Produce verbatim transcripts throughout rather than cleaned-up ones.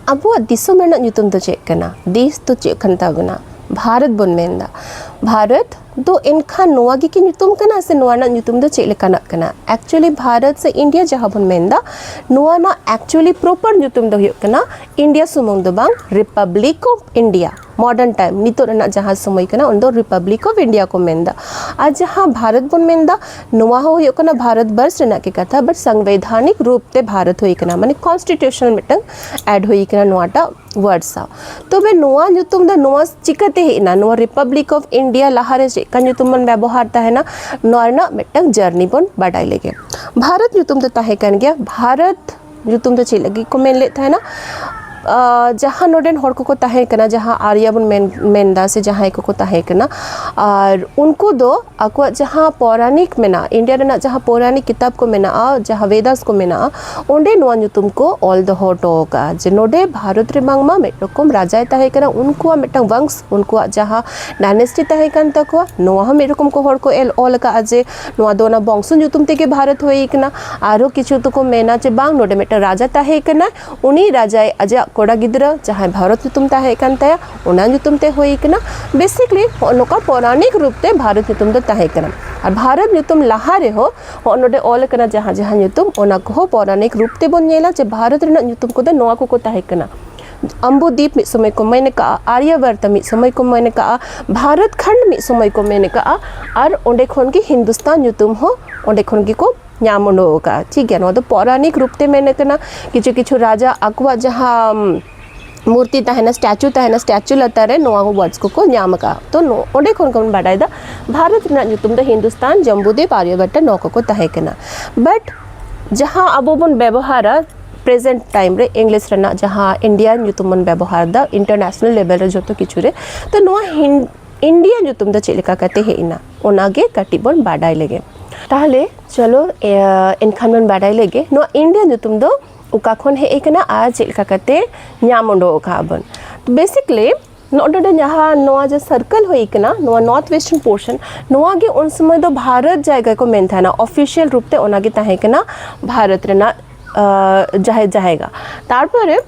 ᱟᱵᱚᱣᱟᱜ ᱫᱤᱥᱚᱢ ᱨᱮᱱᱟᱜ ᱧᱩᱛᱩᱢ ᱫᱚ ᱪᱮᱫ ᱠᱟᱱᱟ? ᱫᱮᱥ ᱫᱚ ᱪᱮᱫ ᱠᱟᱱ ᱛᱟᱵᱚᱱᱟ? ᱵᱷᱟᱨᱚᱛ ᱵᱚᱱ ᱢᱮᱱᱫᱟ᱾ ᱵᱷᱟᱨᱚᱛ ᱫᱚ ᱮᱱᱠᱷᱟᱱ ᱱᱚᱣᱟ ᱜᱮ ᱠᱤ ᱧᱩᱛᱩᱢ ᱠᱟᱱᱟ ᱥᱮ ᱱᱚᱣᱟ ᱨᱮᱱᱟᱜ ᱧᱩᱛᱩᱢ ᱫᱚ ᱪᱮᱫ ᱞᱮᱠᱟᱱᱟᱜ ᱠᱟᱱᱟ? ᱮᱠᱪᱩᱭᱮᱞᱤ ᱵᱷᱟᱨᱚᱛ ᱥᱮ ᱤᱱᱰᱤᱭᱟ ᱡᱟᱦᱟᱸ ᱵᱚᱱ ᱢᱮᱱᱫᱟ, ᱱᱚᱣᱟ ᱨᱮᱱᱟᱜ ᱮᱠᱪᱩᱭᱮᱞᱤ ᱯᱨᱚᱯᱟᱨ ᱧᱩᱛᱩᱢ ᱫᱚ ᱦᱩᱭᱩᱜ ᱠᱟᱱᱟ ᱤᱱᱰᱤᱭᱟ ᱥᱩᱢᱩᱝ ᱫᱚ ᱵᱟᱝ, republic of India. Modern time, ᱱᱤᱛᱚᱜ ᱨᱮᱱᱟᱜ ᱡᱟᱦᱟᱸ ᱥᱚᱢᱚᱭ ᱠᱟᱱᱟ, ᱚᱱᱟ ᱫᱚ ᱨᱤᱯᱟᱵᱽᱞᱤᱠ ᱚᱯᱷ ᱤᱱᱰᱤᱭᱟ ᱠᱚ ᱢᱮᱱᱫᱟ᱾ ᱟᱨ ᱡᱟᱦᱟᱸ ᱵᱷᱟᱨᱚᱛ ᱵᱚᱱ ᱢᱮᱱᱫᱟ, ᱱᱚᱣᱟ ᱦᱚᱸ ᱦᱩᱭᱩᱜ ᱠᱟᱱᱟ ᱵᱷᱟᱨᱚᱛ ᱵᱚᱨᱥ ᱨᱮᱱᱟᱜ ᱜᱮ ᱠᱟᱛᱷᱟ, ᱵᱟᱴ ᱥᱟᱝᱵᱤᱫᱷᱟᱱᱤᱠ ᱨᱩᱯ ᱛᱮ ᱵᱷᱟᱨᱚᱛ ᱦᱩᱭ ᱠᱟᱱᱟ, ᱢᱟᱱᱮ ᱠᱚᱱᱥᱴᱤᱴᱤᱭᱩᱥᱚᱱᱟᱞ ᱢᱤᱫᱴᱟᱝ ᱮᱰ ᱦᱩᱭ ᱠᱟᱱᱟ ᱱᱚᱣᱟᱴᱟᱜ ᱣᱟᱨᱰ ᱥᱟᱶ᱾ ᱛᱚᱵᱮ ᱱᱚᱣᱟ ᱧᱩᱛᱩᱢ ᱫᱚ ᱱᱚᱣᱟ ᱪᱤᱠᱟᱹᱛᱮ ᱦᱮᱡ ᱮᱱᱟ? ᱱᱚᱣᱟ ᱨᱤᱯᱟᱵᱽᱞᱤᱠ ᱚᱯᱷ ᱤᱱᱰᱤᱭᱟ ᱞᱟᱦᱟᱨᱮ ᱪᱮᱫᱠᱟ ᱧᱩᱛᱩᱢ ᱵᱚᱱ ᱵᱮᱵᱚᱦᱟᱨ ᱛᱟᱦᱮᱱᱟ, ᱱᱚᱣᱟ ᱨᱮᱱᱟᱜ ᱢᱤᱫᱴᱟᱝ ᱡᱟᱨᱱᱤ ᱵᱚᱱ ᱵᱟᱰᱟᱭ ᱞᱮᱜᱮ᱾ ᱵᱷᱟᱨᱚᱛ ᱧᱩᱛᱩᱢ ᱫᱚ ᱛᱟᱦᱮᱸ ᱠᱟᱱ ᱜᱮᱭᱟ᱾ ᱵᱷᱟᱨᱚᱛ ᱧᱩᱛᱩᱢ ᱫᱚ ᱪᱮᱫ ᱞᱟᱹᱜᱤᱫ ᱠᱚ ᱢᱮᱱ ᱞᱮᱫ ᱛᱟᱦᱮᱱᱟ? ᱟᱸ, ᱡᱟᱦᱟᱸ ᱱᱚᱰᱮᱱ ᱦᱚᱲ ᱠᱚᱠᱚ ᱛᱟᱦᱮᱸ ᱠᱟᱱᱟ, ᱡᱟᱦᱟᱸ ᱟᱨᱭᱟ ᱵᱚᱱ ᱢᱮᱱ, ᱢᱮᱱᱫᱟ, ᱥᱮ ᱡᱟᱦᱟᱸᱭ ᱠᱚᱠᱚ ᱛᱟᱦᱮᱸ ᱠᱟᱱᱟ, ᱟᱨ ᱩᱱᱠᱩ ᱫᱚ ᱟᱠᱚᱣᱟᱜ ᱡᱟᱦᱟᱸ ᱯᱳᱨᱟᱱᱤᱠ ᱢᱮᱱᱟᱜᱼᱟ, ᱤᱱᱰᱤᱭᱟ ᱨᱮᱱᱟᱜ ᱡᱟᱦᱟᱸ ᱯᱳᱨᱟᱱᱤᱠ ᱠᱤᱛᱟᱵ ᱠᱚ ᱢᱮᱱᱟᱜᱼᱟ, ᱡᱟᱦᱟᱸ ᱵᱮᱫᱟᱥ ᱠᱚ ᱢᱮᱱᱟᱜᱼᱟ, ᱚᱸᱰᱮ ᱱᱚᱣᱟ ᱧᱩᱛᱩᱢ ᱠᱚ ᱚᱞ ᱫᱚᱦᱚ ᱦᱚᱴᱚ ᱟᱠᱟᱫᱼᱟ ᱡᱮ ᱱᱚᱰᱮ ᱵᱷᱟᱨᱚᱛ ᱨᱮ ᱵᱟᱝᱢᱟ ᱢᱤᱫ ᱨᱚᱠᱚᱢ ᱨᱟᱡᱟᱭ ᱛᱟᱦᱮᱸ ᱠᱟᱱᱟ, ᱩᱱᱠᱩᱣᱟᱜ ᱢᱤᱫᱴᱟᱝ ᱵᱚᱝᱥ, ᱩᱱᱠᱩᱣᱟᱜ ᱡᱟᱦᱟᱸ ᱰᱟᱭᱱᱮᱥᱴᱤ ᱛᱟᱦᱮᱸ ᱠᱟᱱ ᱛᱟᱠᱚᱣᱟ, ᱱᱚᱣᱟ ᱦᱚᱸ ᱢᱤᱫ ᱨᱚᱠᱚᱢ ᱠᱚ ᱦᱚᱲ ᱠᱚ ᱮᱞ, ᱚᱞ ᱟᱠᱟᱫᱼᱟ ᱡᱮ ᱱᱚᱣᱟ ᱫᱚ ᱚᱱᱟ ᱵᱚᱝᱥᱚ ᱧᱩᱛᱩᱢ ᱛᱮᱜᱮ ᱵᱷᱟᱨᱚᱛ ᱦᱩᱭ ᱠᱟᱱᱟ᱾ ᱟᱨᱦᱚᱸ ᱠᱤᱪᱷᱩ ᱫᱚᱠᱚ ᱢᱮᱱᱟ ᱡᱮ ᱵᱟᱝ, ᱱᱚᱰᱮ ᱢᱤᱫᱴᱟᱝ ᱨᱟᱡᱟ ᱛᱟᱦᱮᱸ ᱠᱟᱱᱟᱭ, ᱩᱱᱤ ᱨᱟᱡᱟᱭ ᱟᱡᱟᱜ ᱠᱚᱲᱟ ᱜᱤᱫᱽᱨᱟᱹ ᱡᱟᱦᱟᱸᱭ ᱵᱷᱟᱨᱚᱛ ᱧᱩᱛᱩᱢ ᱛᱟᱦᱮᱸ ᱠᱟᱱ ᱛᱟᱭᱟ, ᱚᱱᱟ ᱧᱩᱛᱩᱢ ᱛᱮ ᱦᱩᱭ ᱠᱟᱱᱟ᱾ ᱵᱮᱥᱤᱠᱞᱤ ᱱᱚᱜᱼᱚ ᱱᱚᱝᱠᱟ ᱯᱳᱨᱟᱱᱤᱠ ᱨᱩᱯ ᱛᱮ ᱵᱷᱟᱨᱚᱛ ᱧᱩᱛᱩᱢ ᱫᱚ ᱛᱟᱦᱮᱸ ᱠᱟᱱᱟ᱾ ᱟᱨ ᱵᱷᱟᱨᱚᱛ ᱧᱩᱛᱩᱢ ᱞᱟᱦᱟ ᱨᱮᱦᱚᱸ ᱦᱚᱸᱜᱼᱚ ᱱᱚᱰᱮ ᱚᱞ ᱟᱠᱟᱱᱟ ᱡᱟᱦᱟᱸ ᱡᱟᱦᱟᱸ ᱧᱩᱛᱩᱢ, ᱚᱱᱟ ᱠᱚᱦᱚᱸ ᱯᱳᱨᱟᱱᱤᱠ ᱨᱩᱯ ᱛᱮᱵᱚᱱ ᱧᱮᱞᱟ ᱡᱮ ᱵᱷᱟᱨᱚᱛ ᱨᱮᱱᱟᱜ ᱧᱩᱛᱩᱢ ᱠᱚᱫᱚ ᱱᱚᱣᱟ ᱠᱚᱠᱚ ᱛᱟᱦᱮᱸ ᱠᱟᱱᱟ᱾ ᱟᱢᱵᱩᱫᱤᱯ ᱢᱤᱫ ᱥᱚᱢᱚᱭ ᱠᱚ ᱢᱮᱱ ᱟᱠᱟᱜᱼᱟ, ᱟᱨᱭᱟᱵᱟᱨᱛᱟ ᱢᱤᱫ ᱥᱚᱢᱚᱭ ᱠᱚ ᱢᱮᱱ ᱟᱠᱟᱜᱼᱟ, ᱵᱷᱟᱨᱚᱛ ᱠᱷᱚᱸᱰ ᱢᱤᱫ ᱥᱚᱢᱚᱭ ᱠᱚ ᱢᱮᱱ ᱟᱠᱟᱜᱼᱟ, ᱟᱨ ᱚᱸᱰᱮ ᱠᱷᱚᱱ ᱜᱮ ᱦᱤᱱᱫᱩᱥᱛᱟᱱ ᱧᱩᱛᱩᱢ ᱦᱚᱸ ᱚᱸᱰᱮ ᱠᱷᱚᱱ ᱜᱮᱠᱚ ᱧᱟᱢ ᱩᱰᱩᱠ ᱟᱠᱟᱜᱼᱟ᱾ ᱴᱷᱤᱠ ᱜᱮᱭᱟ, ᱱᱚᱣᱟ ᱫᱚ ᱯᱳᱨᱟᱱᱤᱠ ᱨᱩᱯ ᱛᱮ ᱢᱮᱱ ᱟᱠᱟᱱᱟ᱾ ᱠᱤᱪᱷᱩ ᱠᱤᱪᱷᱩ ᱨᱟᱡᱟ ᱟᱠᱚᱣᱟᱜ ᱡᱟᱦᱟᱸ ᱢᱩᱨᱛᱤ ᱛᱟᱦᱮᱱᱟ, ᱥᱴᱮᱪᱩ ᱛᱟᱦᱮᱱᱟ, ᱥᱴᱮᱪᱩ ᱞᱟᱛᱟᱨ ᱨᱮ ᱱᱚᱣᱟ ᱣᱟᱨᱰᱥ ᱠᱚᱠᱚ ᱧᱟᱢ ᱟᱠᱟᱫᱼᱟ᱾ ᱛᱚ ᱱᱚ-, ᱚᱸᱰᱮ ᱠᱷᱚᱱ ᱜᱮᱵᱚᱱ ᱵᱟᱰᱟᱭ ᱮᱫᱟ ᱵᱷᱟᱨᱚᱛ ᱨᱮᱱᱟᱜ ᱧᱩᱛᱩᱢ ᱫᱚ ᱦᱤᱱᱫᱩᱥᱛᱟᱱ, ᱡᱚᱢᱵᱩᱫᱤᱯ, ᱟᱨᱭᱚᱵᱷᱚᱴᱴᱚ ᱱᱚᱣᱟ ᱠᱚᱠᱚ ᱛᱟᱦᱮᱸ ᱠᱟᱱᱟ᱾ ᱵᱟᱴ ᱡᱟᱦᱟᱸ ᱟᱵᱚ ᱵᱚᱱ ᱵᱮᱵᱚᱦᱟᱨᱟ ᱯᱨᱮᱡᱮᱱᱴ ᱴᱟᱭᱤᱢ ᱨᱮ, ᱤᱝᱞᱤᱥ ᱨᱮᱱᱟᱜ ᱡᱟᱦᱟᱸ ᱤᱱᱰᱤᱭᱟ ᱧᱩᱛᱩᱢ ᱵᱚᱱ ᱵᱮᱵᱚᱦᱟᱨ ᱮᱫᱟ ᱤᱱᱴᱟᱨᱱᱮᱥᱱᱟᱞ ᱞᱮᱵᱮᱞ ᱨᱮ ᱡᱚᱛᱚ ᱠᱤᱪᱷᱩ ᱨᱮ, ᱛᱚ ᱱᱚᱣᱟ ᱦᱤᱱ-, ᱤᱱᱰᱤᱭᱟ ᱧᱩᱛᱩᱢ ᱫᱚ ᱪᱮᱫ ᱞᱮᱠᱟ ᱠᱟᱛᱮ ᱦᱮᱡ ᱮᱱᱟ, ᱚᱱᱟᱜᱮ ᱠᱟᱹᱴᱤᱡ ᱵᱚᱱ ᱵᱟᱰᱟᱭ ᱞᱮᱜᱮ᱾ ᱛᱟᱦᱚᱞᱮ ᱪᱚᱞᱚ, ᱮ, ᱮᱱᱠᱷᱟᱱ ᱵᱚᱱ ᱵᱟᱰᱟᱭ ᱞᱮᱜᱮ ᱱᱚᱣᱟ ᱤᱱᱰᱤᱭᱟ ᱧᱩᱛᱩᱢ ᱫᱚ ᱚᱠᱟ ᱠᱷᱚᱱ ᱦᱮᱡ ᱟᱠᱟᱱᱟ ᱟᱨ ᱪᱮᱫ ᱞᱮᱠᱟ ᱠᱟᱛᱮ ᱧᱟᱢ ᱩᱰᱩᱠ ᱟᱠᱟᱫ ᱵᱚᱱ᱾ ᱵᱮᱥᱤᱠᱞᱤ ᱱᱚᱰᱮ ᱡᱟᱦᱟᱸ ᱱᱚᱣᱟ ᱡᱮ ᱥᱟᱨᱠᱮᱞ ᱦᱩᱭ ᱠᱟᱱᱟ, ᱱᱚᱣᱟ ᱱᱚᱨᱛᱷ ᱣᱮᱥᱴᱟᱨᱱ ᱯᱳᱨᱥᱚᱱ, ᱱᱚᱣᱟ ᱜᱮ ᱩᱱ ᱥᱚᱢᱚᱭ ᱫᱚ ᱵᱷᱟᱨᱚᱛ ᱡᱟᱭᱜᱟ ᱠᱚ ᱢᱮᱱ ᱛᱟᱦᱮᱱᱟ, ᱚᱯᱷᱤᱥᱤᱭᱟᱞ ᱨᱩᱯ ᱛᱮ ᱚᱱᱟ ᱜᱮ ᱛᱟᱦᱮᱸ ᱠᱟᱱᱟ ᱵᱷᱟᱨᱚᱛ ᱨᱮᱱᱟᱜ, ᱟ, ᱡᱟᱦᱮᱨ ᱡᱟᱭᱜᱟ᱾ ᱛᱟᱨᱯᱚᱨᱮ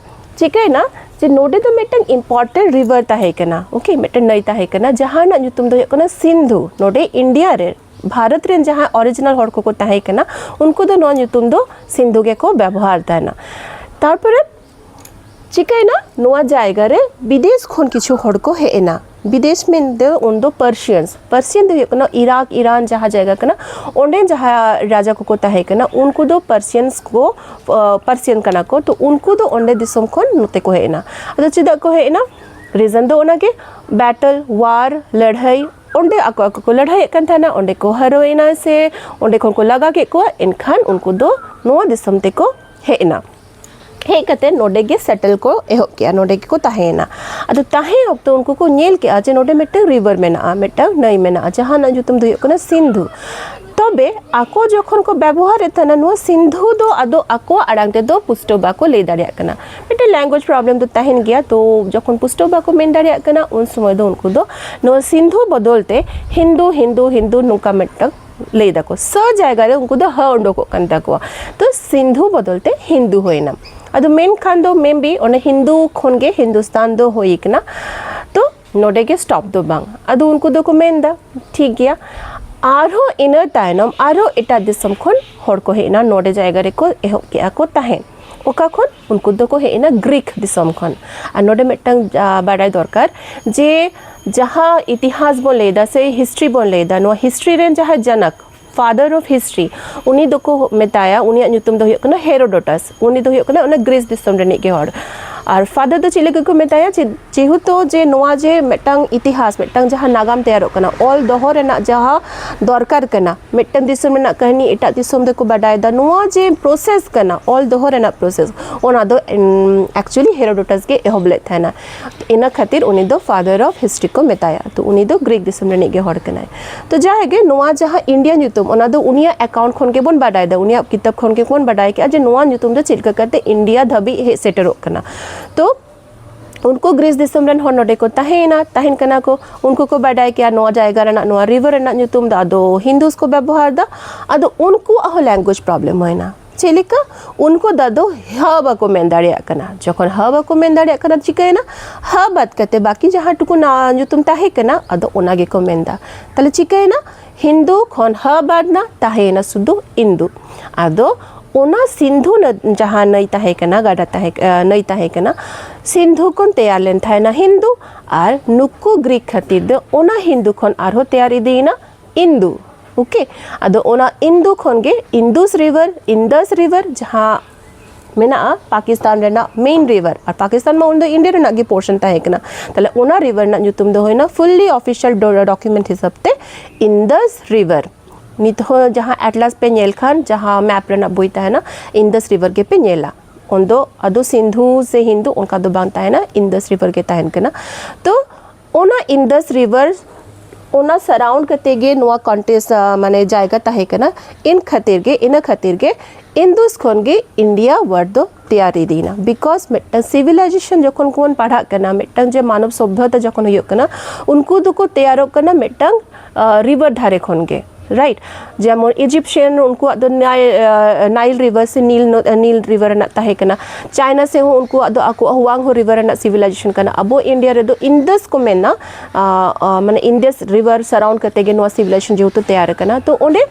ᱪᱤᱠᱟᱹᱭᱮᱱᱟ ᱡᱮ ᱱᱚᱰᱮ ᱫᱚ ᱢᱤᱫᱴᱟᱝ important river ᱛᱟᱦᱮᱸ ᱠᱟᱱᱟ, okay, ᱢᱤᱫᱴᱟᱝ ᱱᱟᱹᱭ ᱛᱟᱦᱮᱸ ᱠᱟᱱᱟ, ᱡᱟᱦᱟᱸ ᱨᱮᱱᱟᱜ ᱧᱩᱛᱩᱢ ᱫᱚ ᱦᱩᱭᱩᱜ ᱠᱟᱱᱟ ᱥᱤᱱᱫᱷᱩ᱾ ᱱᱚᱰᱮ ᱤᱱᱰᱤᱭᱟ ᱨᱮ, ᱵᱷᱟᱨᱚᱛ ᱨᱮᱱ ᱡᱟᱦᱟᱸ original ᱦᱚᱲ ᱠᱚᱠᱚ ᱛᱟᱦᱮᱸ ᱠᱟᱱᱟ, ᱩᱱᱠᱩ ᱫᱚ ᱱᱚᱣᱟ ᱧᱩᱛᱩᱢ ᱫᱚ ᱥᱤᱱᱫᱷᱩ ᱜᱮᱠᱚ ᱵᱮᱵᱚᱦᱟᱨ ᱛᱟᱦᱮᱱᱟ᱾ ᱛᱟᱨᱯᱚᱨᱮ ᱪᱤᱠᱟᱹᱭᱮᱱᱟ, ᱱᱚᱣᱟ ᱡᱟᱭᱜᱟ ᱨᱮ ᱵᱤᱫᱮᱥ ᱠᱷᱚᱱ ᱠᱤᱪᱷᱩ ᱦᱚᱲ ᱠᱚ ᱦᱮᱡ ᱮᱱᱟ᱾ ᱵᱤᱫᱮᱥ ᱢᱮᱱᱛᱮ ᱩᱱᱫᱚ ᱯᱟᱨᱥᱤᱭᱟᱱᱥ, ᱯᱟᱨᱥᱤᱭᱟᱱ ᱫᱚ ᱦᱩᱭᱩᱜ ᱠᱟᱱᱟ ᱤᱨᱟᱠ, ᱤᱨᱟᱱ, ᱡᱟᱦᱟᱸ ᱡᱟᱭᱜᱟ ᱠᱟᱱᱟ, ᱚᱸᱰᱮ ᱡᱟᱦᱟᱸ ᱨᱟᱡᱟ ᱠᱚᱠᱚ ᱛᱟᱦᱮᱸ ᱠᱟᱱᱟ, ᱩᱱᱠᱩ ᱫᱚ ᱯᱟᱨᱥᱤᱭᱟᱱᱥ ᱠᱚ, ᱯᱟᱨᱥᱤᱭᱟᱱ ᱠᱟᱱᱟ ᱠᱚ, ᱛᱚ ᱩᱱᱠᱩ ᱫᱚ ᱚᱸᱰᱮ ᱫᱤᱥᱚᱢ ᱠᱷᱚᱱ ᱱᱚᱛᱮ ᱠᱚ ᱦᱮᱡ ᱮᱱᱟ᱾ ᱟᱫᱚ ᱪᱮᱫᱟᱜ ᱠᱚ ᱦᱮᱡ ᱮᱱᱟ? ᱨᱤᱡᱚᱱ ᱫᱚ ᱚᱱᱟᱜᱮ, ᱵᱮᱴᱚᱞ, ᱣᱟᱨ, ᱞᱟᱹᱲᱦᱟᱹᱭ, ᱚᱸᱰᱮ ᱟᱠᱚ ᱟᱠᱚ ᱠᱚ ᱞᱟᱹᱲᱦᱟᱹᱭᱮᱫ ᱠᱟᱱ ᱛᱟᱦᱮᱱᱟ, ᱚᱸᱰᱮ ᱠᱚ ᱦᱟᱨᱟᱣ ᱮᱱᱟ ᱥᱮ ᱚᱸᱰᱮ ᱠᱷᱚᱱ ᱠᱚ ᱞᱟᱜᱟ ᱠᱮᱫ ᱠᱚᱣᱟ, ᱮᱱᱠᱷᱟᱱ ᱩᱱᱠᱩ ᱫᱚ ᱱᱚᱣᱟ ᱫᱤᱥᱚᱢ ᱛᱮᱠᱚ ᱦᱮᱡ ᱮᱱᱟ᱾ ᱦᱮᱡ ᱠᱟᱛᱮ ᱱᱚᱰᱮ ᱜᱮ ᱥᱮᱴᱮᱞ ᱠᱚ ᱮᱦᱚᱵ ᱠᱮᱜᱼᱟ, ᱱᱚᱰᱮ ᱜᱮᱠᱚ ᱛᱟᱦᱮᱸᱭᱮᱱᱟ᱾ ᱟᱫᱚ ᱛᱟᱦᱮᱸ ᱚᱠᱛᱚ ᱩᱱᱠᱩ ᱠᱚ ᱧᱮᱞ ᱠᱮᱜᱼᱟ ᱡᱮ ᱱᱚᱰᱮ ᱢᱤᱫᱴᱟᱝ ᱨᱤᱵᱷᱟᱨ ᱢᱮᱱᱟᱜᱼᱟ, ᱢᱤᱫᱴᱟᱝ ᱱᱟᱹᱭ ᱢᱮᱱᱟᱜᱼᱟ, ᱡᱟᱦᱟᱸ ᱨᱮᱱᱟᱜ ᱧᱩᱛᱩᱢ ᱫᱚ ᱦᱩᱭᱩᱜ ᱠᱟᱱᱟ ᱥᱤᱱᱫᱷᱩ᱾ ᱛᱚᱵᱮ ᱟᱠᱚ ᱡᱚᱠᱷᱚᱱ ᱠᱚ ᱵᱮᱵᱚᱦᱟᱨᱮᱫ ᱛᱟᱦᱮᱱᱟ ᱱᱚᱣᱟ ᱥᱤᱱᱫᱷᱩ ᱫᱚ, ᱟᱫᱚ ᱟᱠᱚᱣᱟᱜ ᱟᱲᱟᱝ ᱛᱮᱫᱚ ᱯᱩᱥᱴᱟᱹᱣ ᱵᱟᱠᱚ ᱞᱟᱹᱭ ᱫᱟᱲᱮᱭᱟᱜ ᱠᱟᱱᱟ᱾ ᱢᱤᱫᱴᱮᱱ language problem ᱫᱚ ᱛᱟᱦᱮᱱ ᱜᱮᱭᱟ᱾ ᱛᱚ ᱡᱚᱠᱷᱚᱱ ᱯᱩᱥᱴᱟᱹᱣ ᱵᱟᱠᱚ ᱢᱮᱱ ᱫᱟᱲᱮᱭᱟᱜ ᱠᱟᱱᱟ, ᱩᱱ ᱥᱚᱢᱚᱭ ᱫᱚ ᱩᱱᱠᱩ ᱫᱚ ᱱᱚᱣᱟ ᱥᱤᱱᱫᱷᱩ ᱵᱚᱫᱚᱞ ᱛᱮ ᱦᱤᱱᱫᱩ, ᱦᱤᱱᱫᱩ, ᱦᱤᱱᱫᱩ ᱱᱚᱝᱠᱟ ᱢᱤᱫᱴᱟᱝ ᱞᱟᱹᱭ ᱫᱟᱠᱚ᱾ ᱥᱟᱹ ᱡᱟᱭᱜᱟ ᱨᱮ ᱩᱱᱠᱩ ᱫᱚ ᱦᱟᱹ ᱩᱰᱩᱠᱚᱜ ᱠᱟᱱ ᱛᱟᱠᱚᱣᱟ᱾ ᱛᱚ ᱥᱤᱱᱫᱷᱩ ᱵᱚᱫᱚᱞ ᱛᱮ ᱦᱤᱱᱫᱩ ᱦᱩᱭᱱᱟ᱾ ᱟᱫᱚ ᱢᱮᱱᱠᱷᱟᱱ ᱫᱚ maybe ᱚᱱᱟ ᱦᱤᱱᱫᱩ ᱠᱷᱚᱱ ᱜᱮ ᱦᱤᱱᱫᱩᱥᱛᱟᱱ ᱫᱚ ᱦᱩᱭ ᱠᱟᱱᱟ᱾ ᱛᱚ ᱱᱚᱰᱮ ᱜᱮ stop ᱫᱚ ᱵᱟᱝ, ᱟᱫᱚ ᱩᱱᱠᱩ ᱫᱚᱠᱚ ᱢᱮᱱᱫᱟ ᱴᱷᱤᱠ ᱜᱮᱭᱟ᱾ ᱟᱨᱦᱚᱸ ᱤᱱᱟᱹ ᱛᱟᱭᱱᱚᱢ ᱟᱨᱦᱚᱸ ᱮᱴᱟᱜ ᱫᱤᱥᱚᱢ ᱠᱷᱚᱱ ᱦᱚᱲ ᱠᱚ ᱦᱮᱡ ᱮᱱᱟ, ᱱᱚᱰᱮ ᱡᱟᱭᱜᱟ ᱨᱮᱠᱚ ᱮᱦᱚᱵ ᱠᱮᱜᱼᱟ ᱠᱚ ᱛᱟᱦᱮᱸ᱾ ᱚᱠᱟ ᱠᱷᱚᱱ? ᱩᱱᱠᱩ ᱫᱚᱠᱚ ᱦᱮᱡ ᱮᱱᱟ ᱜᱨᱤᱠ ᱫᱤᱥᱚᱢ ᱠᱷᱚᱱ᱾ ᱟᱨ ᱱᱚᱰᱮ ᱢᱤᱫᱴᱟᱝ, ᱟ, ᱵᱟᱰᱟᱭ ᱫᱚᱨᱠᱟᱨ ᱡᱮ ᱡᱟᱦᱟᱸ ᱤᱛᱤᱦᱟᱥ ᱵᱚᱱ ᱞᱟᱹᱭᱫᱟ ᱥᱮ history ᱵᱚᱱ ᱞᱟᱹᱭᱫᱟ, ᱱᱚᱣᱟ history ᱨᱮᱱ ᱡᱟᱦᱟᱸᱭ ᱡᱟᱱᱟᱠ, father of history, ᱩᱱᱤ ᱫᱚᱠᱚ ᱢᱮᱛᱟᱭᱟ, ᱩᱱᱤᱭᱟᱜ ᱧᱩᱛᱩᱢ ᱫᱚ ᱦᱩᱭᱩᱜ ᱠᱟᱱᱟ ᱦᱮᱨᱳᱰᱳᱴᱟᱥ᱾ ᱩᱱᱤ ᱫᱚ ᱦᱩᱭᱩᱜ ᱠᱟᱱᱟ ᱚᱱᱟ ᱜᱨᱤᱥ ᱫᱤᱥᱚᱢ ᱨᱤᱱᱤᱡ ᱜᱮ ᱦᱚᱲ᱾ ᱟᱨ father ᱫᱚ ᱪᱮᱫ ᱞᱟᱹᱜᱤᱫ ᱠᱚ ᱢᱮᱛᱟᱭᱟ? ᱡᱮ ᱡᱮᱦᱮᱛᱩ ᱡᱮ ᱱᱚᱣᱟ ᱡᱮ ᱢᱤᱫᱴᱟᱝ ᱤᱛᱤᱦᱟᱥ, ᱢᱤᱫᱴᱟᱝ ᱡᱟᱦᱟᱸ ᱱᱟᱜᱟᱢ ᱛᱮᱭᱟᱨᱚᱜ ᱠᱟᱱᱟ, ᱚᱞ ᱫᱚᱦᱚ ᱨᱮᱱᱟᱜ ᱡᱟᱦᱟᱸ ᱫᱚᱨᱠᱟᱨ ᱠᱟᱱᱟ, ᱢᱤᱫᱴᱟᱝ ᱫᱤᱥᱚᱢ ᱨᱮᱱᱟᱜ ᱠᱟᱹᱦᱱᱤ ᱮᱴᱟᱜ ᱫᱤᱥᱚᱢ ᱨᱮᱠᱚ ᱵᱟᱰᱟᱭᱮᱫᱟ, ᱱᱚᱣᱟ ᱡᱮ process ᱠᱟᱱᱟ, ᱚᱞ ᱫᱚᱦᱚ ᱨᱮᱱᱟᱜ process, ᱚᱱᱟ ᱫᱚ, ᱮᱢ, actually ᱦᱮᱨᱳᱰᱳᱴᱟᱥ ᱜᱮ ᱮᱦᱚᱵ ᱞᱮᱫ ᱛᱟᱦᱮᱱᱟ᱾ ᱤᱱᱟᱹ ᱠᱷᱟᱹᱛᱤᱨ ᱩᱱᱤ ᱫᱚ father of history ᱠᱚ ᱢᱮᱛᱟᱭᱟ᱾ ᱛᱚ ᱩᱱᱤ ᱫᱚ ᱜᱨᱤᱠ ᱫᱤᱥᱚᱢ ᱨᱤᱱᱤᱡ ᱜᱮ ᱦᱚᱲ ᱠᱟᱱᱟᱭ᱾ ᱛᱚ ᱡᱟᱦᱟᱸᱭ ᱜᱮ, ᱱᱚᱣᱟ ᱡᱟᱦᱟᱸ ᱤᱱᱰᱤᱭᱟ ᱧᱩᱛᱩᱢ, ᱚᱱᱟ ᱫᱚ ᱩᱱᱤᱭᱟᱜ account ᱠᱷᱚᱱ ᱜᱮᱵᱚᱱ ᱵᱟᱰᱟᱭ ᱮᱫᱟ, ᱩᱱᱤᱭᱟᱜ ᱠᱤᱛᱟᱹᱵ ᱠᱷᱚᱱ ᱜᱮᱵᱚᱱ ᱵᱟᱰᱟᱭ ᱠᱮᱜᱼᱟ ᱡᱮ ᱱᱚᱣᱟ ᱧᱩᱛᱩᱢ ᱫᱚ ᱪᱮᱫ ᱞᱮᱠᱟ ᱠᱟᱛᱮ ᱤᱱᱰᱤᱭᱟ ᱫᱷᱟᱹᱵᱤᱡ ᱦᱮᱡ ᱥᱮᱴᱮᱨᱚᱜ ᱠᱟᱱᱟ᱾ ᱛᱚ ᱩᱱᱠᱩ ᱜᱨᱤᱥ ᱫᱤᱥᱚᱢ ᱨᱮᱱ ᱦᱚᱲ ᱱᱚᱰᱮ ᱠᱚ ᱛᱟᱦᱮᱸᱭᱮᱱᱟ, ᱛᱟᱦᱮᱱ ᱠᱟᱱᱟ ᱠᱚ, ᱩᱱᱠᱩ ᱠᱚ ᱵᱟᱰᱟᱭ ᱠᱮᱜᱼᱟ ᱱᱚᱣᱟ ᱡᱟᱭᱜᱟ ᱨᱮᱱᱟᱜ, ᱱᱚᱣᱟ river ᱨᱮᱱᱟᱜ ᱧᱩᱛᱩᱢ ᱫᱚ, ᱟᱫᱚ ᱦᱤᱱᱫᱩᱥ ᱠᱚ ᱵᱮᱵᱚᱦᱟᱨ ᱮᱫᱟ᱾ ᱟᱫᱚ ᱩᱱᱠᱩᱣᱟᱜ ᱦᱚᱸ language problem ᱦᱩᱭᱱᱟ᱾ ᱪᱮᱫ ᱞᱮᱠᱟ? ᱩᱱᱠᱩ ᱫᱚ ᱟᱫᱚ ᱦᱟ ᱵᱟᱠᱚ ᱢᱮᱱ ᱫᱟᱲᱮᱭᱟᱜ ᱠᱟᱱᱟ᱾ ᱡᱚᱠᱷᱚᱱ ᱦᱟ ᱵᱟᱠᱚ ᱢᱮᱱ ᱫᱟᱲᱮᱭᱟᱜ ᱠᱟᱱᱟ, ᱪᱤᱠᱟᱹᱭᱮᱱᱟ? ᱦᱟ ᱵᱟᱫ ᱠᱟᱛᱮ ᱵᱟᱹᱠᱤ ᱡᱟᱦᱟᱸ ᱴᱩᱠᱩ ᱱᱟ-, ᱧᱩᱛᱩᱢ ᱛᱟᱦᱮᱸ ᱠᱟᱱᱟ, ᱟᱫᱚ ᱚᱱᱟ ᱜᱮᱠᱚ ᱢᱮᱱᱫᱟ᱾ ᱛᱟᱦᱞᱮ ᱪᱤᱠᱟᱹᱭᱮᱱᱟ? ᱦᱤᱱᱫᱩ ᱠᱷᱚᱱ ᱦᱟ ᱵᱟᱫ ᱱᱟ, ᱛᱟᱦᱮᱸᱭᱮᱱᱟ ᱥᱩᱫᱷᱩ ᱤᱱᱫᱩ᱾ ᱟᱫᱚ ᱚᱱᱟ ᱥᱤᱱᱫᱷᱩ ᱱᱟ-, ᱡᱟᱦᱟᱸ ᱱᱟᱹᱭ ᱛᱟᱦᱮᱸ ᱠᱟᱱᱟ, ᱜᱟᱰᱟ ᱛᱟᱦᱮᱸ, ᱟᱸ, ᱱᱟᱹᱭ ᱛᱟᱦᱮᱸ ᱠᱟᱱᱟ, ᱥᱤᱱᱫᱷᱩ ᱠᱷᱚᱱ ᱛᱮᱭᱟᱨ ᱞᱮᱱ ᱛᱟᱦᱮᱱᱟ ᱦᱤᱱᱫᱩ, ᱟᱨ ᱱᱩᱠᱩ ᱜᱨᱤᱠ ᱠᱷᱟᱹᱛᱤᱨ ᱫᱚ ᱚᱱᱟ ᱦᱤᱱᱫᱩ ᱠᱷᱚᱱ ᱟᱨᱦᱚᱸ ᱛᱮᱭᱟᱨ ᱤᱫᱤᱭᱮᱱᱟ ᱤᱱᱫᱩ᱾ ᱳᱠᱮ, ᱟᱫᱚ ᱚᱱᱟ ᱤᱱᱫᱩ ᱠᱷᱚᱱ ᱜᱮ Indus River, Indus River ᱡᱟᱦᱟᱸ ᱢᱮᱱᱟᱜᱼᱟ ᱯᱟᱠᱤᱥᱛᱟᱱ ᱨᱮᱱᱟᱜ ᱢᱮᱱ ᱨᱤᱵᱷᱟᱨ, ᱟᱨ ᱯᱟᱠᱤᱥᱛᱟᱱ ᱢᱟ ᱩᱱᱫᱚ ᱤᱱᱰᱤᱭᱟ ᱨᱮᱱᱟᱜ ᱜᱮ ᱯᱳᱨᱥᱚᱱ ᱛᱟᱦᱮᱸ ᱠᱟᱱᱟ᱾ ᱛᱟᱦᱞᱮ ᱚᱱᱟ ᱨᱤᱵᱷᱟᱨ ᱨᱮᱱᱟᱜ ᱧᱩᱛᱩᱢ ᱫᱚ ᱦᱩᱭᱱᱟ, ᱯᱷᱩᱞᱞᱤ ᱚᱯᱷᱤᱥᱤᱭᱟᱞ ᱰᱚᱠᱩᱢᱮᱱᱴ ᱦᱤᱥᱟᱹᱵ ᱛᱮ, Indus River᱾ ᱱᱤᱛ ᱦᱚᱸ ᱡᱟᱦᱟᱸ ᱟᱴᱞᱟᱥ ᱯᱮ ᱧᱮᱞ ᱠᱷᱟᱱ, ᱡᱟᱦᱟᱸ ᱢᱮᱯ ᱨᱮᱱᱟᱜ ᱵᱳᱭ ᱛᱟᱦᱮᱱᱟ, Indus River ᱜᱮᱯᱮ ᱧᱮᱞᱟ᱾ ᱩᱱᱫᱚ ᱟᱫᱚ ᱥᱤᱱᱫᱷᱩ ᱥᱮ ᱦᱤᱱᱫᱩ ᱚᱱᱠᱟ ᱫᱚ ᱵᱟᱝ ᱛᱟᱦᱮᱱᱟ, Indus River ᱜᱮ ᱛᱟᱦᱮᱱ ᱠᱟᱱᱟ᱾ ᱛᱚ ᱚᱱᱟ Indus River, ᱚᱱᱟ ᱥᱟᱨᱟᱣᱩᱱᱰ ᱠᱟᱛᱮ ᱜᱮ ᱱᱚᱣᱟ ᱠᱚᱱᱴᱮᱥ, ᱟ, ᱢᱟᱱᱮ ᱡᱟᱭᱜᱟ ᱛᱟᱦᱮᱸ ᱠᱟᱱᱟ᱾ ᱤᱱ ᱠᱷᱟᱹᱛᱤᱨ ᱜᱮ, ᱤᱱᱟᱹ ᱠᱷᱟᱹᱛᱤᱨ ᱜᱮ ᱤᱱᱫᱩᱥ ᱠᱷᱚᱱ ᱜᱮ ᱤᱱᱰᱤᱭᱟ ᱣᱟᱨᱰ ᱫᱚ ᱛᱮᱭᱟᱨ ᱤᱫᱤᱭᱮᱱᱟ᱾ ᱵᱤᱠᱚᱡᱽ ᱢᱤᱫᱴᱟᱝ ᱥᱤᱵᱷᱤᱞᱟᱭᱡᱮᱥᱚᱱ ᱡᱚᱠᱷᱚᱱ ᱵᱚᱱ ᱯᱟᱲᱦᱟᱜ ᱠᱟᱱᱟ, ᱢᱤᱫᱴᱟᱝ ᱡᱮ ᱢᱟᱱᱚᱵ ᱥᱚᱵᱷᱚᱛᱟ ᱡᱚᱠᱷᱚᱱ ᱦᱩᱭᱩᱜ ᱠᱟᱱᱟ, ᱩᱱᱠᱩ ᱫᱚᱠᱚ ᱛᱮᱭᱟᱨᱚᱜ ᱠᱟᱱᱟ ᱢᱤᱫᱴᱟᱝ, ᱟ, ᱨᱤᱵᱷᱟᱨ ᱫᱷᱟᱨᱮ ᱠᱷᱚᱱ ᱜᱮ, ᱨᱟᱭᱤᱴ? ᱡᱮᱢᱚᱱ ᱤᱡᱤᱯᱥᱤᱭᱟᱱ, ᱩᱱᱠᱩᱣᱟᱜ ᱫᱚ ᱱᱟᱭ-, ᱟ, ᱱᱟᱭᱤᱞ ᱨᱤᱵᱷᱟᱨ ᱥᱮ ᱱᱤᱞ ᱱᱚ-, ᱱᱤᱞ ᱨᱤᱵᱷᱟᱨ ᱨᱮᱱᱟᱜ ᱛᱟᱦᱮᱸ ᱠᱟᱱᱟ᱾ ᱪᱟᱭᱱᱟ ᱥᱮᱫ ᱦᱚᱸ ᱩᱱᱠᱩᱣᱟᱜ ᱫᱚ ᱟᱠᱚᱣᱟᱜ ᱦᱩᱣᱟᱝ ᱦᱳ ᱨᱤᱵᱷᱟᱨ ᱨᱮᱱᱟᱜ ᱥᱤᱵᱷᱤᱞᱟᱭᱡᱮᱥᱚᱱ ᱠᱟᱱᱟ᱾ ᱟᱵᱚ ᱤᱱᱰᱤᱭᱟ ᱨᱮᱫᱚ ᱤᱱᱫᱟᱥ ᱠᱚ ᱢᱮᱱᱟ, ᱟ, ᱟ, ᱢᱟᱱᱮ ᱤᱱᱫᱟᱥ ᱨᱤᱵᱷᱟᱨ ᱥᱟᱨᱟᱣᱩᱱᱰ ᱠᱟᱛᱮ ᱜᱮ ᱱᱚᱣᱟ ᱥᱤᱵᱷᱤᱞᱟᱭᱡᱮᱥᱚᱱ ᱡᱮᱦᱮᱛᱩ ᱛᱮᱭᱟᱨ ᱟᱠᱟᱱᱟ, ᱛᱚ ᱚᱸᱰᱮ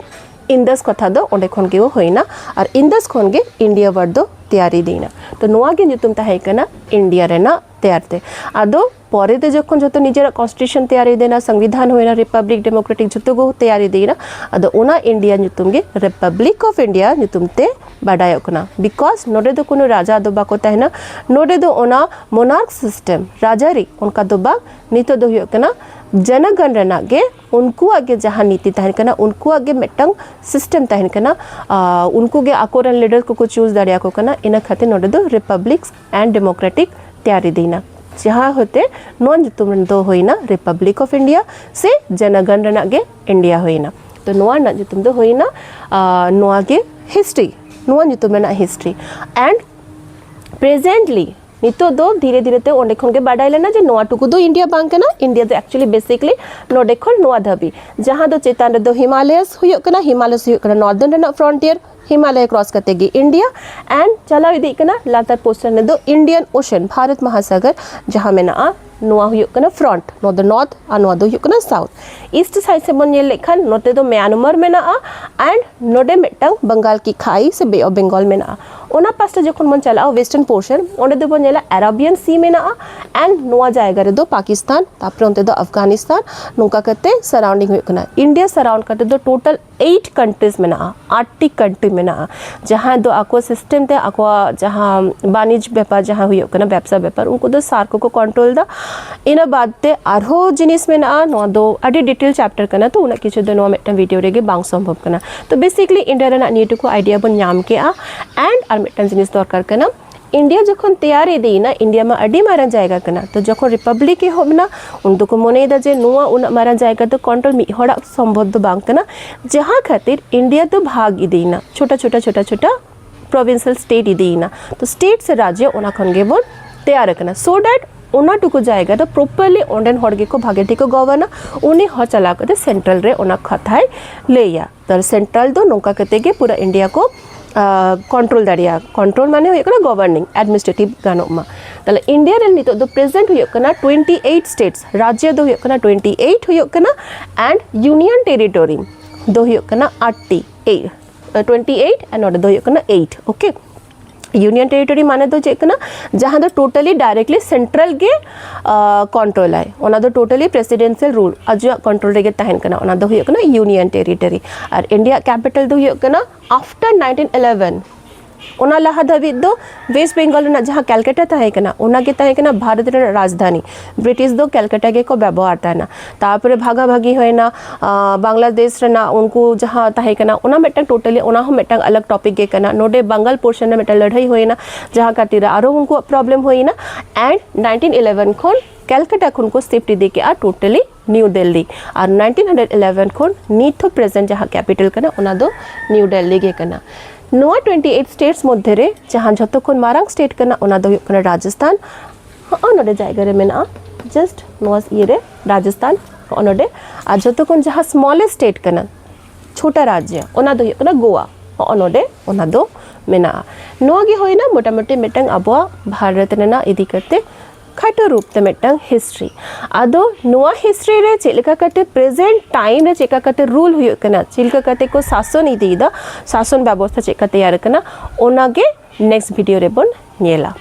ᱤᱱᱫᱟᱥ ᱠᱟᱛᱷᱟ ᱫᱚ ᱚᱸᱰᱮ ᱠᱷᱚᱱ ᱜᱮ ᱦᱩᱭᱱᱟ᱾ ᱟᱨ ᱤᱱᱫᱟᱥ ᱠᱷᱚᱱ ᱜᱮ ᱤᱱᱰᱤᱭᱟ ᱣᱟᱨᱰ ᱫᱚ ᱛᱮᱭᱟᱨ ᱤᱫᱤᱭᱮᱱᱟ᱾ ᱛᱚ ᱱᱚᱣᱟ ᱜᱮ ᱧᱩᱛᱩᱢ ᱛᱟᱦᱮᱸ ᱠᱟᱱᱟ ᱤᱱᱰᱤᱭᱟ ᱨᱮᱱᱟᱜ ᱛᱮᱭᱟᱨ ᱛᱮ᱾ ᱟᱫᱚ ᱯᱚᱨᱮ ᱛᱮ ᱡᱚᱠᱷᱚᱱ ᱡᱚᱛᱚ ᱱᱤᱡᱮᱨᱟᱜ ᱠᱚᱱᱥᱴᱤᱴᱤᱭᱩᱥᱚᱱ ᱛᱮᱭᱟᱨ ᱤᱫᱤᱭᱮᱱᱟ, ᱥᱚᱝᱵᱤᱫᱷᱟᱱ ᱦᱩᱭᱱᱟ, ᱨᱤᱯᱟᱵᱽᱞᱤᱠ, ᱰᱮᱢᱳᱠᱨᱮᱴᱤᱠ, ᱡᱚᱛᱚ ᱠᱚ ᱛᱮᱭᱟᱨ ᱤᱫᱤᱭᱮᱱᱟ᱾ ᱟᱫᱚ ᱚᱱᱟ ᱤᱱᱰᱤᱭᱟ ᱧᱩᱛᱩᱢ ᱜᱮ ᱨᱤᱯᱟᱵᱽᱞᱤᱠ ᱚᱯᱷ ᱤᱱᱰᱤᱭᱟ ᱧᱩᱛᱩᱢ ᱛᱮ ᱵᱟᱰᱟᱭᱚᱜ ᱠᱟᱱᱟ᱾ ᱵᱤᱠᱚᱡᱽ ᱱᱚᱰᱮ ᱫᱚ ᱠᱳᱱᱳ ᱨᱟᱡᱟ ᱫᱚ ᱵᱟᱠᱚ ᱛᱟᱦᱮᱱᱟ, ᱱᱚᱰᱮ ᱫᱚ ᱚᱱᱟ ᱢᱚᱱᱟᱨᱠ ᱥᱤᱥᱴᱮᱢ, ᱨᱟᱡᱽᱟᱹᱨᱤ ᱚᱱᱠᱟ ᱫᱚ ᱵᱟᱝ, ᱱᱤᱛᱚᱜ ᱫᱚ ᱦᱩᱭᱩᱜ ᱠᱟᱱᱟ ᱡᱚᱱᱚᱜᱚᱱ ᱨᱮᱱᱟᱜ ᱜᱮ, ᱩᱱᱠᱩᱣᱟᱜ ᱜᱮ ᱡᱟᱦᱟᱸ ᱱᱤᱛᱤ ᱛᱟᱦᱮᱱ ᱠᱟᱱᱟ, ᱩᱱᱠᱩᱣᱟᱜ ᱜᱮ ᱢᱤᱫᱴᱟᱝ ᱥᱤᱥᱴᱮᱢ ᱛᱟᱦᱮᱱ ᱠᱟᱱᱟ᱾ ᱟᱨ ᱩᱱᱠᱩ ᱜᱮ ᱟᱠᱚᱨᱮᱱ ᱞᱤᱰᱟᱨ ᱠᱚᱠᱚ ᱪᱩᱡᱽ ᱫᱟᱲᱮᱭᱟᱠᱚ ᱠᱟᱱᱟ᱾ ᱤᱱᱟᱹ ᱠᱷᱟᱹᱛᱤᱨ ᱱᱚᱰᱮ ᱫᱚ ᱨᱤᱯᱟᱵᱽᱞᱤᱠ ᱮᱱᱰ ᱰᱮᱢᱳᱠᱨᱮᱴᱤᱠ ᱛᱮᱭᱟᱨ ᱤᱫᱤᱭᱮᱱᱟ, ᱡᱟᱦᱟᱸ ᱦᱚᱛᱮ ᱱᱚᱣᱟ ᱧᱩᱛᱩᱢ ᱫᱚ ᱦᱩᱭᱱᱟ ᱨᱤᱯᱟᱵᱽᱞᱤᱠ ᱚᱯᱷ ᱤᱱᱰᱤᱭᱟ ᱥᱮ ᱡᱚᱱᱚᱜᱚᱱ ᱨᱮᱱᱟᱜ ᱜᱮ ᱤᱱᱰᱤᱭᱟ ᱦᱩᱭᱱᱟ᱾ ᱛᱚ ᱱᱚᱣᱟ ᱨᱮᱱᱟᱜ ᱧᱩᱛᱩᱢ ᱫᱚ ᱦᱩᱭᱱᱟ, ᱟᱨ ᱱᱚᱣᱟ ᱜᱮ ᱦᱤᱥᱴᱨᱤ, ᱱᱚᱣᱟ ᱧᱩᱛᱩᱢ ᱨᱮᱱᱟᱜ ᱦᱤᱥᱴᱨᱤ᱾ ᱮᱱᱰ ᱯᱨᱮᱡᱮᱱᱴᱞᱤ ᱱᱤᱛᱚᱜ ᱫᱚ ᱫᱷᱤᱨᱮ ᱫᱷᱤᱨᱮ ᱛᱮ ᱚᱸᱰᱮ ᱠᱷᱚᱱ ᱜᱮ ᱵᱟᱰᱟᱭ ᱞᱮᱱᱟ ᱡᱮ ᱱᱚᱣᱟ ᱴᱩᱠᱩ ᱫᱚ ᱤᱱᱰᱤᱭᱟ ᱵᱟᱝ ᱠᱟᱱᱟ᱾ ᱤᱱᱰᱤᱭᱟ ᱫᱚ actually basically ᱱᱚᱰᱮ ᱠᱷᱚᱱ ᱱᱚᱣᱟ ᱫᱷᱟᱹᱵᱤᱡ, ᱡᱟᱦᱟᱸ ᱫᱚ ᱪᱮᱛᱟᱱ ᱨᱮᱫᱚ ᱦᱤᱢᱟᱞᱚᱭᱟᱥ ᱦᱩᱭᱩᱜ ᱠᱟᱱᱟ, ᱦᱤᱢᱟᱞᱚᱭᱟᱥ ᱦᱩᱭᱩᱜ ᱠᱟᱱᱟ ᱱᱚᱨᱫᱟᱨᱱ ᱨᱮᱱᱟᱜ ᱯᱷᱨᱚᱱᱴᱤᱭᱟᱨ, ᱦᱤᱢᱟᱞᱚᱭ ᱠᱨᱚᱥ ᱠᱟᱛᱮ ᱜᱮ ᱤᱱᱰᱤᱭᱟ᱾ ᱮᱱᱰ ᱪᱟᱞᱟᱣ ᱤᱫᱤᱜ ᱠᱟᱱᱟ ᱞᱟᱛᱟᱨ ᱯᱳᱨᱥᱚᱱ ᱨᱮᱫᱚ ᱤᱱᱰᱤᱭᱟᱱ ᱳᱥᱮᱱ, ᱵᱷᱟᱨᱚᱛ ᱢᱚᱦᱟᱥᱟᱜᱚᱨ, ᱡᱟᱦᱟᱸ ᱢᱮᱱᱟᱜᱼᱟ, ᱱᱚᱣᱟ ᱦᱩᱭᱩᱜ ᱠᱟᱱᱟ ᱯᱷᱨᱚᱱᱴ, ᱱᱚᱣᱟ ᱫᱚ ᱱᱚᱨᱛᱷ ᱟᱨ ᱱᱚᱣᱟ ᱫᱚ ᱦᱩᱭᱩᱜ ᱠᱟᱱᱟ ᱥᱟᱣᱩᱛᱷ᱾ ᱤᱥᱴ ᱥᱟᱭᱤᱰ ᱥᱮᱫ ᱵᱚᱱ ᱧᱮᱞ ᱞᱮᱠᱷᱟᱱ ᱱᱚᱛᱮ ᱫᱚ ᱢᱟᱭᱟᱱᱢᱟᱨ ᱢᱮᱱᱟᱜᱼᱟ᱾ ᱮᱱᱰ ᱱᱚᱰᱮ ᱢᱤᱫᱴᱟᱝ ᱵᱟᱝᱜᱟᱞ ᱠᱤ ᱠᱷᱟᱭ ᱥᱮ ᱵᱮ ᱚᱯᱷ ᱵᱮᱝᱜᱚᱞ ᱢᱮᱱᱟᱜᱼᱟ᱾ ᱚᱱᱟ ᱯᱟᱥᱴᱟ ᱡᱚᱠᱷᱚᱱ ᱵᱚᱱ ᱪᱟᱞᱟᱜᱼᱟ ᱳᱭᱮᱥᱴᱟᱨᱱ ᱯᱳᱨᱥᱚᱱ, ᱚᱸᱰᱮ ᱫᱚᱵᱚᱱ ᱧᱮᱞᱟ ᱟᱨᱟᱵᱤᱭᱟᱱ ᱥᱤ ᱢᱮᱱᱟᱜᱼᱟ᱾ ᱮᱱᱰ ᱱᱚᱣᱟ ᱡᱟᱭᱜᱟ ᱨᱮᱫᱚ ᱯᱟᱠᱤᱥᱛᱟᱱ, ᱛᱟᱨᱯᱚᱨᱮ ᱚᱱᱛᱮ ᱫᱚ ᱟᱯᱷᱜᱟᱱᱤᱥᱛᱟᱱ, ᱱᱚᱝᱠᱟ ᱠᱟᱛᱮ ᱥᱟᱨᱟᱣᱩᱱᱰᱤᱝ ᱦᱩᱭᱩᱜ ᱠᱟᱱᱟ᱾ ᱤᱱᱰᱤᱭᱟ ᱥᱟᱨᱟᱣᱩᱱᱰ ᱠᱟᱛᱮ ᱫᱚ ᱴᱳᱴᱟᱞ ᱮᱭᱤᱴ ᱠᱟᱱᱴᱨᱤᱡᱽ ᱢᱮᱱᱟᱜᱼᱟ, ᱟᱴ ᱴᱤ ᱠᱟᱱᱴᱨᱤ ᱢᱮᱱᱟᱜᱼᱟ, ᱡᱟᱦᱟᱸ ᱫᱚ ᱟᱠᱚ ᱥᱤᱥᱴᱮᱢ ᱛᱮ ᱟᱠᱚᱣᱟᱜ ᱡᱟᱦᱟᱸ ᱵᱟᱱᱤᱡᱽ ᱵᱮᱯᱟᱨ, ᱡᱟᱦᱟᱸ ᱦᱩᱭᱩᱜ ᱠᱟᱱᱟ ᱵᱮᱵᱽᱥᱟ ᱵᱮᱯᱟᱨ, ᱩᱱᱠᱩ ᱫᱚ ᱥᱟᱨ ᱠᱚᱠᱚ ᱠᱚᱱᱴᱨᱳᱞ ᱮᱫᱟ᱾ ᱤᱱᱟᱹ ᱵᱟᱫ ᱛᱮ ᱟᱨᱦᱚᱸ ᱡᱤᱱᱤᱥ ᱢᱮᱱᱟᱜᱼᱟ, ᱱᱚᱣᱟ ᱫᱚ ᱟᱹᱰᱤ ᱰᱤᱴᱮᱞ ᱪᱮᱯᱴᱟᱨ ᱠᱟᱱᱟ, ᱛᱚ ᱩᱱᱟᱹᱜ ᱠᱤᱪᱷᱩ ᱫᱚ ᱱᱚᱣᱟ ᱢᱤᱫᱴᱟᱝ ᱵᱷᱤᱰᱤᱭᱳ ᱨᱮᱜᱮ ᱵᱟᱝ ᱥᱚᱢᱵᱷᱚᱵ ᱠᱟᱱᱟ᱾ ᱛᱚ ᱵᱮᱥᱤᱠᱞᱤ ᱤᱱᱰᱤᱭᱟ ᱨᱮᱱᱟᱜ ᱱᱤᱭᱟᱹ ᱴᱩᱠᱩ ᱟᱭᱰᱤᱭᱟ ᱵᱚᱱ ᱧᱟᱢ ᱠᱮᱜᱼᱟ᱾ ᱮᱱᱰ ᱟᱨ ᱢᱤᱫᱴᱟᱝ ᱡᱤᱱᱤᱥ ᱫᱚᱨᱠᱟᱨ ᱠᱟᱱᱟ, ᱤᱱᱰᱤᱭᱟ ᱡᱚᱠᱷᱚᱱ ᱛᱮᱭᱟᱨ ᱤᱫᱤᱭᱮᱱᱟ, ᱤᱱᱰᱤᱭᱟ ᱢᱟ ᱟᱹᱰᱤ ᱢᱟᱨᱟᱝ ᱡᱟᱭᱜᱟ ᱠᱟᱱᱟ, ᱛᱚ ᱡᱚᱠᱷᱚᱱ ᱨᱤᱯᱟᱵᱽᱞᱤᱠ ᱮᱦᱚᱵ ᱮᱱᱟ, ᱩᱱ ᱫᱚᱠᱚ ᱢᱚᱱᱮᱭᱮᱫᱟ ᱡᱮ ᱱᱚᱣᱟ ᱩᱱᱟᱹᱜ ᱢᱟᱨᱟᱝ ᱡᱟᱭᱜᱟ ᱫᱚ ᱠᱚᱱᱴᱨᱳᱞ ᱢᱤᱫ ᱦᱚᱲᱟᱜ ᱥᱚᱢᱵᱷᱚᱵ ᱫᱚ ᱵᱟᱝ ᱠᱟᱱᱟ, ᱡᱟᱦᱟᱸ ᱠᱷᱟᱹᱛᱤᱨ ᱤᱱᱰᱤᱭᱟ ᱫᱚ ᱵᱷᱟᱜᱽ ᱤᱫᱤᱭᱮᱱᱟ, ᱪᱷᱳᱴᱟ ᱪᱷᱳᱴᱟ ᱪᱷᱳᱴᱟ ᱪᱷᱳᱴᱟ ᱯᱨᱚᱵᱷᱤᱱᱥᱤᱭᱟᱞ ᱥᱴᱮᱴ ᱤᱫᱤᱭᱮᱱᱟ᱾ ᱛᱚ ᱥᱴᱮᱴ ᱥᱮ ᱨᱟᱡᱽᱡᱚ ᱚᱱᱟ ᱠᱷᱚᱱ ᱜᱮᱵᱚᱱ ᱛᱮᱭᱟᱨ ᱟᱠᱟᱱᱟ, ᱥᱳ ᱫᱮᱴ ᱚᱱᱟ ᱴᱩᱠᱩ ᱡᱟᱭᱜᱟ ᱫᱚ ᱯᱨᱚᱯᱟᱨᱞᱤ ᱚᱸᱰᱮᱱ ᱦᱚᱲ ᱜᱮᱠᱚ ᱵᱷᱟᱜᱮ ᱴᱷᱤᱠ ᱠᱚ ᱜᱚᱵᱷᱟᱨᱱᱟ, ᱩᱱᱤ ᱦᱚᱲ ᱪᱟᱞᱟᱣ ᱠᱟᱛᱮ ᱥᱮᱱᱴᱨᱟᱞ ᱨᱮ ᱚᱱᱟ ᱠᱟᱛᱷᱟᱭ ᱞᱟᱹᱭᱟ᱾ ᱛᱟᱦᱞᱮ ᱥᱮᱱᱴᱨᱟᱞ ᱫᱚ ᱱᱚᱝᱠᱟ ᱠᱟᱛᱮ ᱜᱮ ᱯᱩᱨᱟᱹ ᱤᱱᱰᱤᱭᱟ ᱠᱚ ᱠᱚᱱᱴᱨᱳᱞ ᱫᱟᱲᱮᱭᱟᱜᱼᱟ᱾ ᱠᱚᱱᱴᱨᱳᱞ ᱢᱟᱱᱮ ᱦᱩᱭᱩᱜ ᱠᱟᱱᱟ ᱜᱚᱵᱷᱟᱨᱱᱤᱝ, ᱮᱰᱢᱤᱱᱤᱥᱴᱨᱮᱴᱤᱵᱷ ᱜᱟᱱᱚᱜ ᱢᱟ᱾ ᱛᱟᱦᱞᱮ ᱤᱱᱰᱤᱭᱟ ᱨᱮ ᱱᱤᱛᱚᱜ ᱫᱚ ᱯᱨᱮᱡᱮᱱᱴ ᱦᱩᱭᱩᱜ ᱠᱟᱱᱟ ᱴᱩᱭᱮᱱᱴᱤ ᱮᱭᱤᱴ ᱥᱴᱮᱴᱥ, ᱨᱟᱡᱽᱡᱚ ᱫᱚ ᱦᱩᱭᱩᱜ ᱠᱟᱱᱟ ᱴᱩᱭᱮᱱᱴᱤ ᱮᱭᱤᱴ ᱦᱩᱭᱩᱜ ᱠᱟᱱᱟ, ᱮᱱᱰ ᱤᱭᱩᱱᱤᱭᱚᱱ ᱴᱮᱨᱤᱴᱚᱨᱤ ᱫᱚ ᱦᱩᱭᱩᱜ ᱠᱟᱱᱟ ᱟᱴ ᱴᱤ, ᱴᱩᱭᱮᱱᱴᱤ ᱮᱭᱤᱴ, ᱟᱨ ᱱᱚᱰᱮ ᱫᱚ ᱦᱩᱭᱩᱜ ᱠᱟᱱᱟ ᱮᱭᱤᱴ᱾ ᱳᱠᱮ, ᱤᱭᱩᱱᱤᱭᱚᱱ ᱴᱮᱨᱤᱴᱚᱨᱤ ᱢᱟᱱᱮ ᱫᱚ ᱪᱮᱫ ᱠᱟᱱᱟ? ᱡᱟᱦᱟᱸ ᱫᱚ ᱴᱳᱴᱟᱞᱤ ᱰᱟᱭᱨᱮᱠᱴᱞᱤ ᱥᱮᱱᱴᱨᱟᱞ ᱜᱮ ᱠᱚᱱᱴᱨᱳᱞᱟᱭ, ᱚᱱᱟ ᱫᱚ ᱴᱳᱴᱟᱞᱤ ᱯᱨᱮᱥᱤᱰᱮᱱᱥᱤᱭᱟᱞ ᱨᱩᱞ ᱟᱡᱟᱜ ᱠᱚᱱᱴᱨᱳᱞ ᱨᱮᱜᱮ ᱛᱟᱦᱮᱱ ᱠᱟᱱᱟ, ᱚᱱᱟ ᱫᱚ ᱦᱩᱭᱩᱜ ᱠᱟᱱᱟ ᱤᱭᱩᱱᱤᱭᱚᱱ ᱴᱮᱨᱤᱴᱚᱨᱤ᱾ ᱟᱨ ᱤᱱᱰᱤᱭᱟ ᱠᱮᱯᱤᱴᱟᱞ ᱫᱚ ᱦᱩᱭᱩᱜ ᱠᱟᱱᱟ ᱟᱯᱷᱴᱟᱨ ᱱᱟᱭᱤᱱᱴᱤᱱ ᱤᱞᱮᱵᱷᱮᱱ, ᱚᱱᱟ ᱞᱟᱦᱟ ᱫᱷᱟᱹᱵᱤᱡ ᱫᱚ ᱳᱭᱮᱥᱴ ᱵᱮᱝᱜᱚᱞ ᱨᱮᱱᱟᱜ ᱡᱟᱦᱟᱸ ᱠᱮᱞᱠᱟᱴᱟ ᱛᱟᱦᱮᱸ ᱠᱟᱱᱟ, ᱚᱱᱟᱜᱮ ᱛᱟᱦᱮᱸ ᱠᱟᱱᱟ ᱵᱷᱟᱨᱚᱛ ᱨᱮᱱᱟᱜ ᱨᱟᱡᱽᱫᱷᱟᱱᱤ᱾ ᱵᱨᱤᱴᱤᱥ ᱫᱚ ᱠᱮᱞᱠᱟᱴᱟ ᱜᱮᱠᱚ ᱵᱮᱵᱚᱦᱟᱨ ᱛᱟᱦᱮᱱᱟ᱾ ᱛᱟᱨᱯᱚᱨᱮ ᱵᱷᱟᱜᱟᱵᱷᱟᱜᱤ ᱦᱩᱭᱱᱟ, ᱟᱸ, ᱵᱟᱝᱞᱟᱫᱮᱥ ᱨᱮᱱᱟᱜ ᱩᱱᱠᱩ ᱡᱟᱦᱟᱸ ᱛᱟᱦᱮᱸ ᱠᱟᱱᱟ, ᱚᱱᱟ ᱢᱤᱫᱴᱟᱝ ᱴᱳᱴᱟᱞᱤ, ᱚᱱᱟ ᱦᱚᱸ ᱢᱤᱫᱴᱟᱝ ᱟᱞᱟᱜᱽ ᱴᱚᱯᱤᱠ ᱜᱮ ᱠᱟᱱᱟ᱾ ᱱᱚᱰᱮ ᱵᱟᱝᱜᱟᱞ ᱯᱳᱨᱥᱚᱱ ᱨᱮ ᱢᱤᱫᱴᱟᱝ ᱞᱟᱹᱲᱦᱟᱹᱭ ᱦᱩᱭᱱᱟ, ᱡᱟᱦᱟᱸ ᱠᱷᱟᱹᱛᱤᱨ ᱟᱨᱚ ᱩᱱᱠᱩᱣᱟᱜ ᱯᱨᱚᱵᱞᱮᱢ ᱦᱩᱭᱱᱟ᱾ ᱮᱱᱰ ᱱᱟᱭᱤᱱᱴᱤᱱ ᱤᱞᱮᱵᱷᱮᱱ ᱠᱷᱚᱱ ᱠᱮᱞᱠᱟᱴᱟ ᱠᱷᱚᱱ ᱠᱚ ᱥᱤᱯᱴ ᱤᱫᱤ ᱠᱮᱜᱼᱟ ᱴᱳᱴᱟᱞᱤ ᱱᱤᱭᱩ ᱫᱤᱞᱞᱤ᱾ ᱟᱨ ᱱᱟᱭᱤᱱᱴᱤᱱ ᱦᱟᱱᱰᱨᱮᱰ ᱤᱞᱮᱵᱷᱮᱱ ᱠᱷᱚᱱ ᱱᱤᱛ ᱦᱚᱸ ᱯᱨᱮᱡᱮᱱᱴ ᱡᱟᱦᱟᱸ ᱠᱮᱯᱤᱴᱟᱞ ᱠᱟᱱᱟ, ᱚᱱᱟ ᱫᱚ ᱱᱤᱭᱩ ᱫᱤᱞᱞᱤ ᱜᱮ ᱠᱟᱱᱟ᱾ ᱱᱚᱣᱟ ᱴᱩᱭᱮᱱᱴᱤ ᱮᱭᱤᱴ ᱥᱴᱮᱴᱥ ᱢᱚᱫᱽᱫᱷᱮ ᱨᱮ ᱡᱟᱦᱟᱸ ᱡᱷᱚᱛᱚ ᱠᱷᱚᱱ ᱢᱟᱨᱟᱝ ᱥᱴᱮᱴ ᱠᱟᱱᱟ, ᱚᱱᱟ ᱫᱚ ᱦᱩᱭᱩᱜ ᱠᱟᱱᱟ ᱨᱟᱡᱚᱥᱛᱷᱟᱱ᱾ ᱦᱚᱸᱜᱼᱚ ᱱᱚᱰᱮ ᱡᱟᱭᱜᱟ ᱨᱮ ᱢᱮᱱᱟᱜᱼᱟ, ᱡᱟᱥᱴ ᱱᱚᱣᱟ ᱤᱭᱟᱹ ᱨᱮ ᱨᱟᱡᱚᱥᱛᱷᱟᱱ ᱦᱚᱸᱜᱼᱚ ᱱᱚᱰᱮ᱾ ᱟᱨ ᱡᱷᱚᱛᱚ ᱠᱷᱚᱱ ᱡᱟᱦᱟᱸ ᱥᱢᱚᱞᱮᱥᱴ ᱥᱴᱮᱴ ᱠᱟᱱᱟ, ᱪᱷᱳᱴᱟ ᱨᱟᱡᱽᱡᱚ, ᱚᱱᱟ ᱫᱚ ᱦᱩᱭᱩᱜ ᱠᱟᱱᱟ ᱜᱳᱣᱟ᱾ ᱦᱚᱸᱜᱼᱚ ᱱᱚᱰᱮ ᱚᱱᱟ ᱫᱚ ᱢᱮᱱᱟᱜᱼᱟ᱾ ᱱᱚᱣᱟ ᱜᱮ ᱦᱩᱭᱱᱟ ᱢᱚᱴᱟᱢᱩᱴᱤ ᱢᱤᱫᱴᱟᱝ ᱟᱵᱚᱣᱟᱜ ᱵᱷᱟᱨᱚᱛ ᱨᱮᱱᱟᱜ ᱤᱫᱤ ᱠᱟᱛᱮ ᱠᱷᱟᱴᱚ ᱨᱩᱯ ᱛᱮ ᱢᱤᱫᱴᱟᱝ ᱦᱤᱥᱴᱨᱤ᱾ ᱟᱫᱚ ᱱᱚᱣᱟ ᱦᱤᱥᱴᱨᱤ ᱨᱮ ᱪᱮᱫ ᱞᱮᱠᱟ ᱠᱟᱛᱮ ᱯᱨᱮᱡᱮᱱᱴ ᱴᱟᱭᱤᱢ ᱨᱮ ᱪᱮᱫ ᱞᱮᱠᱟ ᱠᱟᱛᱮ ᱨᱩᱞ ᱦᱩᱭᱩᱜ ᱠᱟᱱᱟ, ᱪᱮᱫ ᱞᱮᱠᱟ ᱠᱟᱛᱮ ᱠᱚ ᱥᱟᱥᱚᱱ ᱤᱫᱤᱭᱮᱫᱟ, ᱥᱟᱥᱚᱱ ᱵᱮᱵᱚᱥᱛᱷᱟ ᱪᱮᱫ ᱞᱮᱠᱟ ᱛᱮᱭᱟᱨ ᱠᱟᱱᱟ, ᱚᱱᱟ ᱜᱮ ᱱᱮᱠᱥᱴ ᱵᱷᱤᱰᱤᱭᱳ ᱨᱮᱵᱚᱱ ᱧᱮᱞᱟ᱾